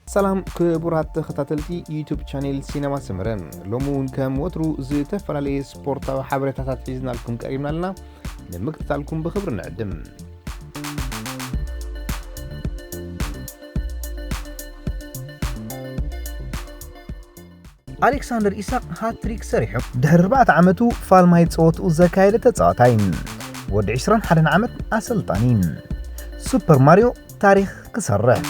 ሰላም ክቡራት ተኸታተልቲ ዩቱብ ቻኔል ሲነማ ሰመረ፣ ሎሚ እውን ከም ወትሩ ዝተፈላለየ ስፖርታዊ ሓበሬታታት ሒዝናልኩም ቀሪብና ኣለና። ንምክትታልኩም ብኽብሪ ንዕድም። ኣሌክሳንደር ኢሳቕ ሃትሪክ ሰሪሑ። ድሕሪ ኣርባዕተ ዓመቱ ፋልማይ ጸወትኡ ዘካየደ ተጻዋታይ፣ ወዲ ዕስራን ሓደን ዓመት ኣሰልጣኒ፣ ሱፐር ማርዮ ታሪኽ ክሰርሕ።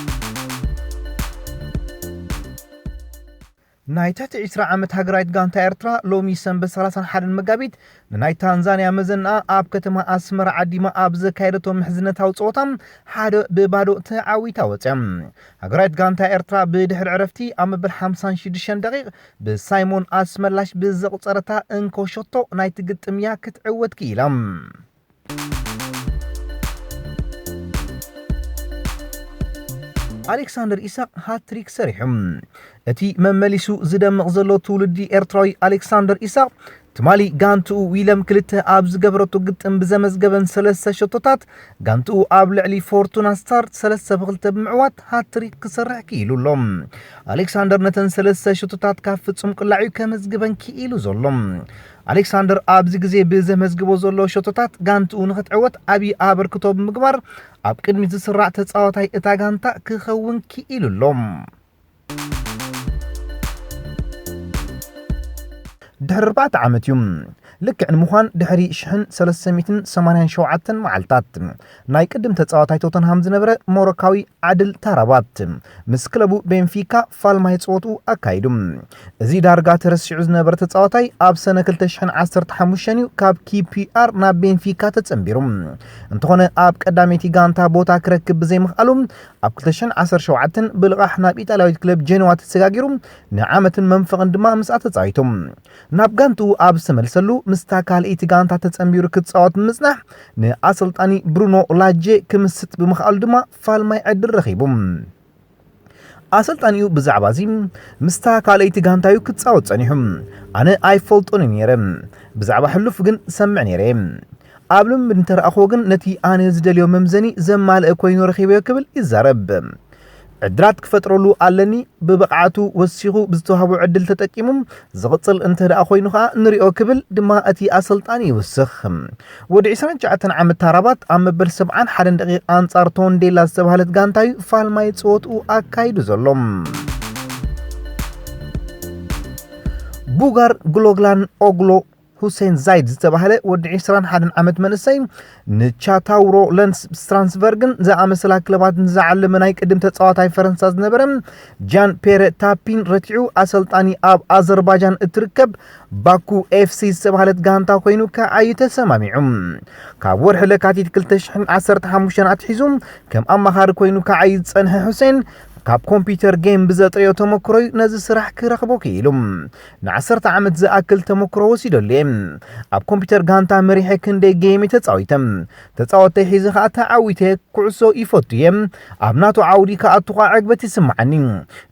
ናይ ትሕቲ ዕስራ ዓመት ሃገራዊት ጋንታ ኤርትራ ሎሚ ሰንበት ሰላሳን ሓደን መጋቢት ንናይ ታንዛንያ መዘንኣ ኣብ ከተማ ኣስመራ ዓዲማ ኣብ ዘካየደቶ ምሕዝነታዊ ጸወታ ሓደ ብባዶ ተዓዊታ ወጽያ። ሃገራዊት ጋንታ ኤርትራ ብድሕሪ ዕረፍቲ ኣብ መበል ሓምሳን ሽዱሽተን ደቂቕ ብሳይሞን ኣስመላሽ ብዘቑጸረታ እንኮ ሸቶ ናይቲ ግጥም እያ ክትዕወት ክኢላ። ኣሌክሳንደር ኢሳቕ ሃትሪክ ሰሪሑ። እቲ መመሊሱ ዝደምቕ ዘሎ ትውልዲ ኤርትራዊ ኣሌክሳንደር ኢሳቕ ትማሊ ጋንትኡ ዊለም ክልተ ኣብ ዝገበረቶ ግጥም ብዘመዝገበን ሰለስተ ሸቶታት ጋንትኡ ኣብ ልዕሊ ፎርቱና ስታር ሰለስተ ብክልተ ብምዕዋት ሃትሪክ ክሰርሕ ክኢሉ ኣሎ። ኣሌክሳንደር ነተን ሰለስተ ሸቶታት ካብ ፍጹም ቅላዕ እዩ ከመዝግበን ክኢሉ ዘሎ። ኣሌክሳንደር ኣብዚ ግዜ ብዘመዝግቦ ዘሎ ሸቶታት ጋንትኡ ንኽትዕወት ዓብዪ ኣበርክቶ ብምግባር ኣብ ቅድሚት ዝስራዕ ተጻዋታይ እታ ጋንታ ክኸውን ክኢሉ ኣሎ። ድሕሪ ኣርባዕተ ዓመት እዩ። ልክዕ ንምዃን ድሕሪ ሽሕን ሰለስተ ሚእትን ሰማንያን ሸውዓተን መዓልታት ናይ ቅድም ተጻዋታይ ቶተንሃም ዝነበረ ሞሮካዊ ዓድል ታራባት ምስ ክለቡ ቤንፊካ ፋልማይ ጸወትኡ ኣካይዱ። እዚ ዳርጋ ተረሲዑ ዝነበረ ተጻዋታይ ኣብ ሰነ ክልተ ሽሕን ዓሰርተ ሓሙሽተን እዩ ካብ ኪ ፒ ኣር ናብ ቤንፊካ ተጸንቢሩ። እንተኾነ ኣብ ቀዳመይቲ ጋንታ ቦታ ክረክብ ብዘይምኽኣሉ ኣብ ክልተ ሽሕን ዓሰርተ ሸውዓተን ብልቓሕ ናብ ኢጣልያዊት ክለብ ጀነዋ ተሰጋጊሩ ንዓመትን መንፈቕን ድማ ምስኣ ተጻዊቱ። ናብ ጋንትኡ ኣብ ዝተመልሰሉ ምስታ ካልኣይቲ ጋንታ ተጸንቢሩ ክጻወት ብምጽናሕ ንኣሰልጣኒ ብሩኖ ላጄ ክምስጥ ብምኽኣሉ ድማ ፋልማይ ዕድል ረኺቡ። ኣሰልጣኒኡ ብዛዕባ እዚ ምስታ ካልኣይቲ ጋንታዩ ክጻወት ጸኒሑ። ኣነ ኣይፈልጦን እዩ ነይረ። ብዛዕባ ሕሉፍ ግን ሰምዕ ነይረ። ኣብ ልምምድ እንተረኣኽዎ ግን ነቲ ኣነ ዝደልዮ መምዘኒ ዘማልአ ኮይኑ ረኺበዮ ክብል ይዛረብ። ዕድላት ክፈጥረሉ ኣለኒ፣ ብብቕዓቱ ወሲኹ ብዝተዋህቦ ዕድል ተጠቂሙ ዝቕጽል እንተ ደኣ ኮይኑ ኸኣ ንሪኦ ክብል ድማ እቲ ኣሰልጣኒ ይውስኽ። ወዲ ዕስራን ትሽዓተን ዓመት ታራባት ኣብ መበል ሰብዓን ሓደን ደቂቕ ኣንጻር ቶንዴላ ዝተባህለት ጋንታዩ ፋልማይ ጸወትኡ ኣካይዱ ዘሎ። ቡጋር ግሎግላን ኦግሎ ሁሴን ዛይድ ዝተባህለ ወዲ ዕስራን ሓደን ዓመት መንእሰይ ንቻታውሮ ለንስ ስትራንስቨርግን ዝኣመሰላ ክለባትን ዝዓለመ ናይ ቅድም ተጻዋታይ ፈረንሳ ዝነበረ ጃን ፔረ ታፒን ረቲዑ ኣሰልጣኒ ኣብ ኣዘርባጃን እትርከብ ባኩ ኤፍ ሲ ዝተባህለት ጋንታ ኮይኑ ክዓዩ ተሰማሚዑ። ካብ ወርሒ ለካቲት ክልተ ሽሕን ዓሰርተ ሓሙሽተን ኣትሒዙ ከም ኣማኻሪ ኮይኑ ክዓዩ ዝጸንሐ ሁሴን ካብ ኮምፒውተር ጌም ብዘጥረዮ ተመክሮዩ ነዚ ስራሕ ክረኽቦ ክኢሉ። ንዓሰርተ ዓመት ዝኣክል ተመክሮ ወሲደሉ እየ። ኣብ ኮምፒውተር ጋንታ መሪሐ ክንደይ ጌም እየ ተጻዊተ። ተጻወተይ ሒዘ ከኣ ተዓዊተ ኩዕሶ ይፈቱ እየ። ኣብ ናቱ ዓውዲ ክኣቱ ከኣ ዕግበት ይስምዓኒ።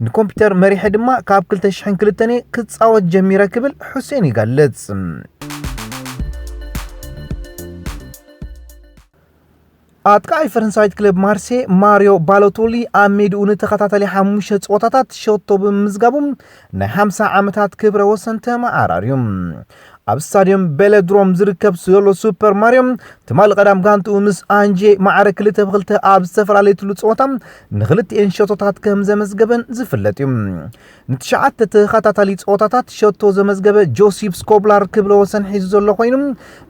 ንኮምፒውተር መሪሐ ድማ ካብ ክልተ ሽሕን ክልተን እየ ክጻወት ጀሚረ ክብል ሑሴን ይገልጽ። ኣጥቃዓይ ፈረንሳዊት ክለብ ማርሴ ማሪዮ ባሎቶሊ ኣብ ሜድኡ ንተኸታታሊ ሓሙሽተ ጸወታታት ሸቶ ብምምዝጋቡ ናይ ሓምሳ ዓመታት ክብረ ወሰን ተመዓራርዩ። ኣብ ስታድዮም ቤለድሮም ዝርከብ ዘሎ ሱፐር ማሪዮ ትማሊ ቀዳም ጋንትኡ ምስ ኣንጄ ማዕረ ክልተ ብክልተ ኣብ ዝተፈላለየትሉ ጸወታ ንክልቲኤን ሸቶታት ከም ዘመዝገበን ዝፍለጥ እዩ። ንትሽዓተ ተኸታታሊ ጸወታታት ሸቶ ዘመዝገበ ጆሲፕ ስኮብላር ክብረ ወሰን ሒዙ ዘሎ ኮይኑ፣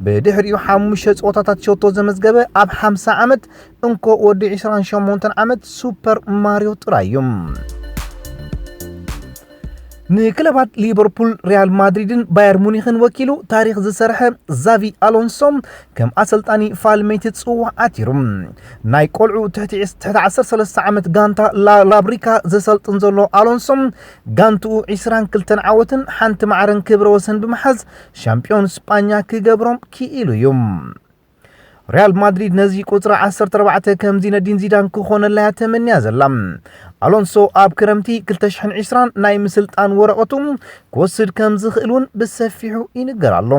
ብድሕሪኡ ሓሙሽተ ጸወታታት ሸቶ ዘመዝገበ ኣብ ሓምሳ ዓመት እንኮ ወዲ ዕስራን ሸሞንተን ዓመት ሱፐር ማሪዮ ጥራይ እዩ። ንክለባት ሊቨርፑል፣ ሪያል ማድሪድን ባየር ሙኒኽን ወኪሉ ታሪኽ ዝሰርሐ ዛቪ ኣሎንሶ ከም ኣሰልጣኒ ፋልመይቲ ጽዋዕ ኣቲሩ። ናይ ቆልዑ ትሕቲ ዕስ-፣ ትሕቲ ዓሰርተ ሰለስተ ዓመት ጋንታ ላ-፣ ላብሪካ ዘሰልጥን ዘሎ ኣሎንሶ፣ ጋንትኡ ዕስራን ክልተን ዓወትን ሓንቲ ማዕረን ክብረ ወሰን ብምሓዝ ሻምፒዮን ስጳኛ ክገብሮም ክኢሉ እዩ። ሪያል ማድሪድ ነዚ ቁጽሪ ዓሰርተ ኣርባዕተ ከም ዚነዲን ዚዳን ክኾነላ እያ ተመንያ ዘላ። ኣሎንሶ ኣብ ክረምቲ ክልተ ሽሕን ዕስራን ናይ ምስልጣን ወረቐቱ ክወስድ ከም ዝኽእል እውን ብሰፊሑ ይንገር ኣሎ።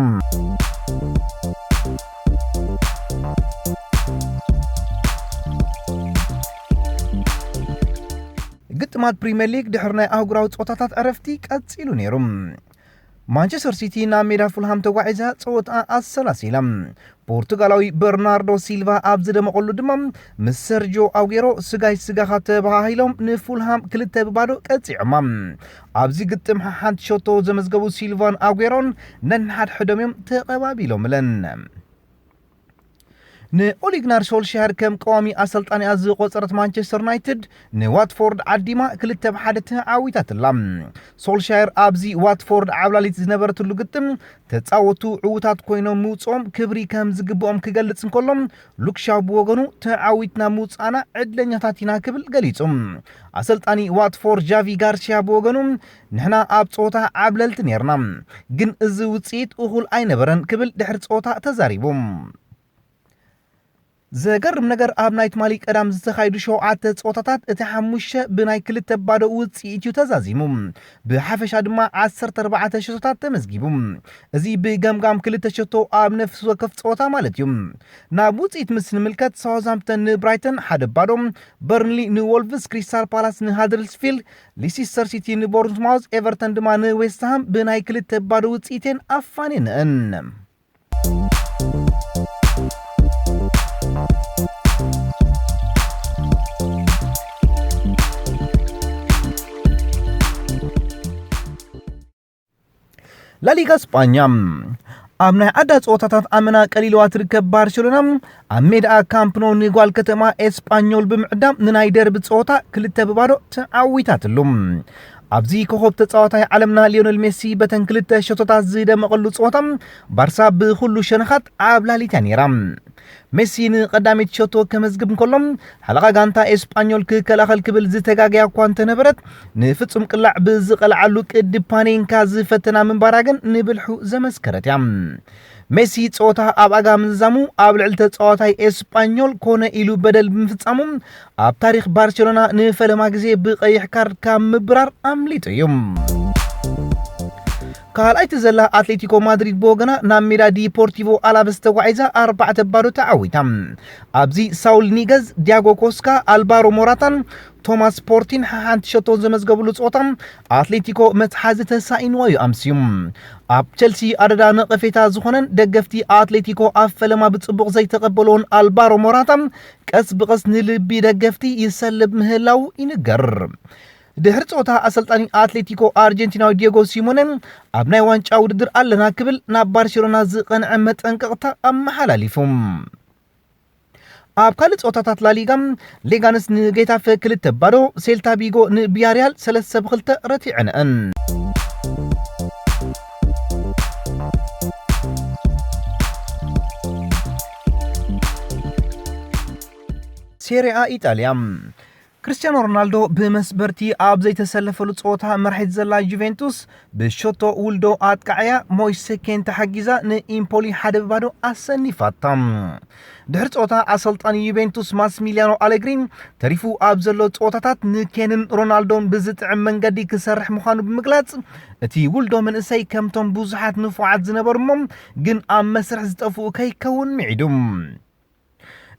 ግጥማት ፕሪምየር ሊግ ድሕሪ ናይ ኣህጉራዊ ጸወታታት ዕረፍቲ ቀጺሉ ነይሩ። ማንቸስተር ሲቲ ናብ ሜዳ ፉልሃም ተጓዒዛ ጸወታ ኣሰላሲላ። ፖርቱጋላዊ በርናርዶ ሲልቫ ኣብ ዝደመቐሉ ድማ ምስ ሰርጆ ኣጉዌሮ ስጋይ ስጋኻ ተበሃሂሎም ንፉልሃም ክልተ ብባዶ ቀጺዖማ። ኣብዚ ግጥም ሓንቲ ሸቶ ዘመዝገቡ ሲልቫን ኣጉዌሮን ነንሓድሕዶም እዮም ተቐባቢሎምለን። ንኦሊግናር ሶልሻየር ከም ቀዋሚ ኣሰልጣኒኣ ዝቆጸረት ማንቸስተር ዩናይትድ ንዋትፎርድ ዓዲማ ክልተ ብሓደ ተዓዊታትላ። ሶልሻየር ኣብዚ ዋትፎርድ ዓብላሊት ዝነበረትሉ ግጥም ተጻወቱ ዕዉታት ኮይኖም ምውጽኦም ክብሪ ከም ዝግብኦም ክገልጽ እንከሎ፣ ሉክሻው ብወገኑ ተዓዊትና ምውጻእና ዕድለኛታት ኢና ክብል ገሊጹ። ኣሰልጣኒ ዋትፎርድ ጃቪ ጋርሲያ ብወገኑ ንሕና ኣብ ጸወታ ዓብለልቲ ነርና፣ ግን እዚ ውጽኢት እኹል ኣይነበረን ክብል ድሕሪ ጸወታ ተዛሪቡ። ዘገርም ነገር ኣብ ናይ ትማሊ ቀዳም ዝተኻየዱ ሸውዓተ ጸወታታት እቲ ሓሙሽተ ብናይ ክልተ ባዶ ውጽኢት እዩ ተዛዚሙ። ብሓፈሻ ድማ ዓሰርተ ኣርባዕተ ሸቶታት ተመዝጊቡ። እዚ ብገምጋም ክልተ ሸቶ ኣብ ነፍሲ ወከፍ ጸወታ ማለት እዩ። ናብ ውጽኢት ምስ ንምልከት ሳውዝሃምፕተን ንብራይተን ሓደ ባዶ፣ በርንሊ ንዎልቭስ፣ ክሪስታል ፓላስ ንሃደርስፊልድ፣ ሊሲስተር ሲቲ ንቦርንማውዝ፣ ኤቨርተን ድማ ንዌስትሃም ብናይ ክልተ ባዶ ውጽኢት እየን ኣፋኒነን። ላሊጋ ስጳኛ ኣብ ናይ ዓዳ ጸወታታት ኣመና ቀሊልዋ ትርከብ ባርሴሎና ኣብ ሜዳኣ ካምፕ ኖ ንጓል ከተማ ኤስጳኞል ብምዕዳም ንናይ ደርቢ ጸወታ ክልተ ብባዶ ተዓዊታትሉ። ኣብዚ ኮኸብ ተጻዋታይ ዓለምና ሊዮነል ሜሲ በተን ክልተ ሸቶታት ዝደመቐሉ ጸወታ ባርሳ ብኹሉ ሸነኻት ዓብላሊታ ነይራ። ሜሲ ንቐዳመይቲ ሸቶ ከመዝግብ እንከሎ ሓለቓ ጋንታ ኤስጳኞል ክከላኸል ክብል ዝተጋገያ እኳ እንተነበረት ንፍጹም ቅላዕ ብዝቐልዓሉ ቅዲ ፓኔንካ ዝፈተና ምንባራ ግን ንብልሑ ዘመስከረት እያ። ሜሲ ጸወታ ኣብ ኣጋ ምዝዛሙ ኣብ ልዕሊ ተጻዋታይ ኤስጳኞል ኮነ ኢሉ በደል ብምፍጻሙ ኣብ ታሪኽ ባርሴሎና ንፈለማ ግዜ ብቐይሕ ካርድ ካብ ምብራር ኣምሊጡ እዩ። ካልኣይቲ ዘላ ኣትሌቲኮ ማድሪድ ብወገና ናብ ሜዳ ዲፖርቲቮ ኣላቨስ ተጓዒዛ ኣርባዕተ ባዶ ተዓዊታ። ኣብዚ ሳውል ኒገዝ፣ ዲያጎ ኮስካ፣ ኣልቫሮ ሞራታን ቶማስ ፖርቲን ሓሓንቲ ሸቶ ዘመዝገቡሉ ጸወታ ኣትሌቲኮ መትሓዚ ተሳኢንዋ እዩ ኣምስዩ። ኣብ ቸልሲ ኣደዳ ነቐፌታ ዝኾነን ደገፍቲ ኣትሌቲኮ ኣብ ፈለማ ብጽቡቕ ዘይተቐበልዎን ኣልቫሮ ሞራታ ቀስ ብቐስ ንልቢ ደገፍቲ ይሰልብ ምህላው ይንገር። ድሕሪ ጸወታ ኣሰልጣኒ ኣትሌቲኮ ኣርጀንቲናዊ ዲየጎ ሲሞነ ኣብ ናይ ዋንጫ ውድድር ኣለና ክብል ናብ ባርሴሎና ዝቐንዐ መጠንቀቕታ ኣመሓላሊፉ። ኣብ ካልእ ጸወታታት ላሊጋ ሌጋንስ ንጌታፈ ክልተ ባዶ፣ ሴልታ ቪጎ ንቪያሪያል ሰለስተ ብክልተ ረቲዐንአን። ሴሪኣ ኢጣልያ። ክርስቲያኖ ሮናልዶ ብመስበርቲ ኣብ ዘይተሰለፈሉ ጸወታ መራሒት ዘላ ጁቬንቱስ ብሸቶ ውልዶ ኣጥቃዕያ ሞይስ ኬን ተሓጊዛ ንኢምፖሊ ሓደ ብባዶ ኣሰኒፋታ። ድሕሪ ጸወታ ኣሰልጣኒ ዩቬንቱስ ማስሚሊያኖ ኣሌግሪ ተሪፉ ኣብ ዘሎ ጸወታታት ንኬንን ሮናልዶን ብዝጥዕም መንገዲ ክሰርሕ ምዃኑ ብምግላጽ፣ እቲ ውልዶ መንእሰይ ከምቶም ብዙሓት ንፉዓት ዝነበሩ እሞ ግን ኣብ መስርሕ ዝጠፍኡ ከይከውን ምዒዱ።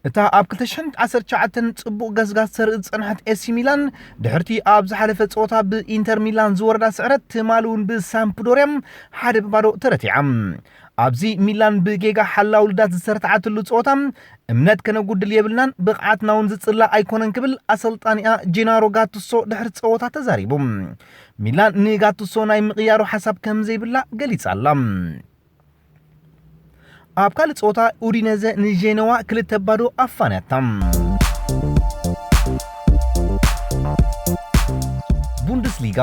እታ ኣብ ክልተ ሽሕን ዓሰርተ ትሽዓተን ጽቡቕ ገስጋስ ተርኢ ዝጸንሐት ኤሲ ሚላን፣ ድሕርቲ ኣብ ዝሓለፈ ጸወታ ብኢንተር ሚላን ዝወረዳ ስዕረት፣ ትማሊ እውን ብሳምፕዶርያ ሓደ ብባዶ ተረቲዓ። ኣብዚ ሚላን ብጌጋ ሓላው ልዳት ዝተረትዓትሉ ጸወታ፣ እምነት ከነጉድል የብልናን፣ ብቕዓትና እውን ዝጽላእ ኣይኮነን ክብል ኣሰልጣኒኣ ጄናሮ ጋቱሶ ድሕሪ ጸወታ ተዛሪቡ። ሚላን ንጋቱሶ ናይ ምቕያሩ ሓሳብ ከም ዘይብላ ገሊጻ ኣላ። ኣብ ካልእ ጸወታ ኡዲነዘ ንጄነዋ ክልተ ባዶ ኣፋንያታ። ቡንደስሊጋ።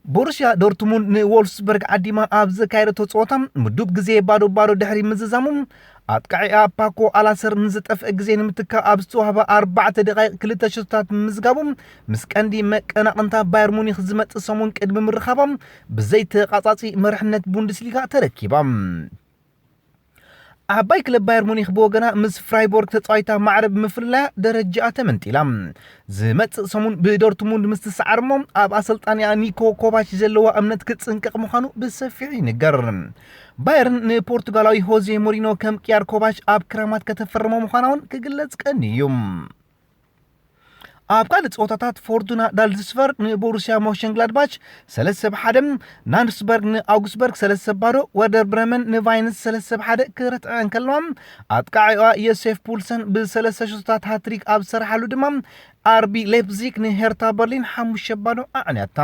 ቦሩስያ ዶርትሙንድ ንዎልፍስበርግ ዓዲማ ኣብ ዘካየደቶ ጸወታ ምዱብ ግዜ ባዶ ባዶ ድሕሪ ምዝዛሙ፣ ኣጥቃዒኣ ፓኮ ኣላሰር ንዝጠፍአ ግዜ ንምትካእ ኣብ ዝተዋህበ ኣርባዕተ ደቓይቕ ክልተ ሸቶታት ምምዝጋቡ ምስ ቀንዲ መቀናቕንታ ባየር ሙኒክ ዝመጽእ ሰሙን ቅድሚ ምርኻባ ብዘይተቓጻጺ መርሕነት ቡንደስሊጋ ተረኪባ። ዓባይ ክለብ ባየር ሙኒክ ብወገና ምስ ፍራይቦርግ ተጻዋይታ ማዕረ ብምፍልላያ ደረጃኣ ተመንጢላ። ዝመጽእ ሰሙን ብዶርትሙንድ ምስ ትሰዓር እሞ ኣብ ኣሰልጣኒኣ ኒኮ ኮቫች ዘለዋ እምነት ክጽንቀቕ ምዃኑ ብሰፊሑ ይንገር። ባየርን ንፖርቱጋላዊ ሆዜ ሞሪኖ ከም ቅያር ኮቫች ኣብ ክረማት ከተፈርሞ ምዃና እውን ክግለጽ ቀንዩ እዩ። ኣብ ካልእ ጸወታታት ፎርቱና ዳልዝስበርግ ንቦሩስያ ሞንሸንግላድባች ሰለስተ ብ ሓደ፣ ናንድስበርግ ንኣውግስበርግ ሰለስተ ብ ባዶ፣ ወርደር ብረመን ንቫይንስ ሰለስተ ብ ሓደ ክረትዐ እንከለዋ፣ ኣጥቃዒዋ ዮሴፍ ፑልሰን ብሰለስተ ሸቶታት ሃትሪክ ኣብ ዝሰርሓሉ ድማ ኣርቢ ሌፕዚግ ንሄርታ በርሊን ሓሙሽተ ብ ባዶ ኣዕንያታ።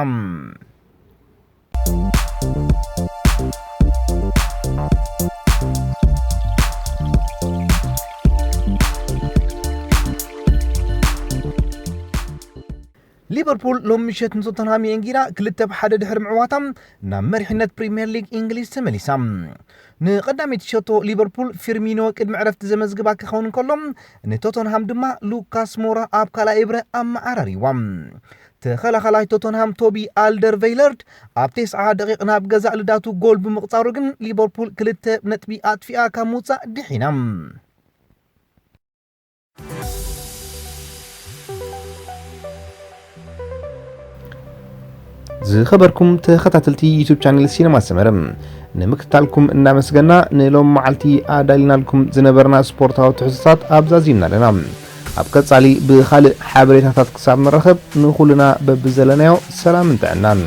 ሊቨርፑል ሎም ምሸት ንቶተንሃም የእንጊዳ ክልተ ብ ሓደ ድሕሪ ምዕዋታ ናብ መሪሕነት ፕሪምየር ሊግ እንግሊዝ ተመሊሳ። ንቐዳመይቲ ሸቶ ሊቨርፑል ፊርሚኖ ቅድሚ ዕረፍቲ ዘመዝግባ ክኸውን እንከሎ፣ ንቶተንሃም ድማ ሉካስ ሞራ ኣብ ካልኣይ እብረ ኣመዓራሪዋ። ተኸላኻላይ ቶተንሃም ቶቢ ኣልደርቬይለርድ ኣብ ተስዓ ደቂቕ ናብ ገዛእ ልዳቱ ጎል ብምቕጻሩ ግን ሊቨርፑል ክልተ ነጥቢ ኣጥፊኣ ካብ ምውጻእ ድሒና። ዝኸበርኩም ተኸታተልቲ ዩቱብ ቻነል ሲነማ ሰመረ፣ ንምክትታልኩም እናመስገና፣ ንሎም መዓልቲ ኣዳሊናልኩም ዝነበርና ስፖርታዊ ትሕዝቶታት ኣብዛዚምና ኣለና። ኣብ ቀጻሊ ብኻልእ ሓበሬታታት ክሳብ ንራኸብ፣ ንኹልና በብዘለናዮ ሰላምን ጥዕናን።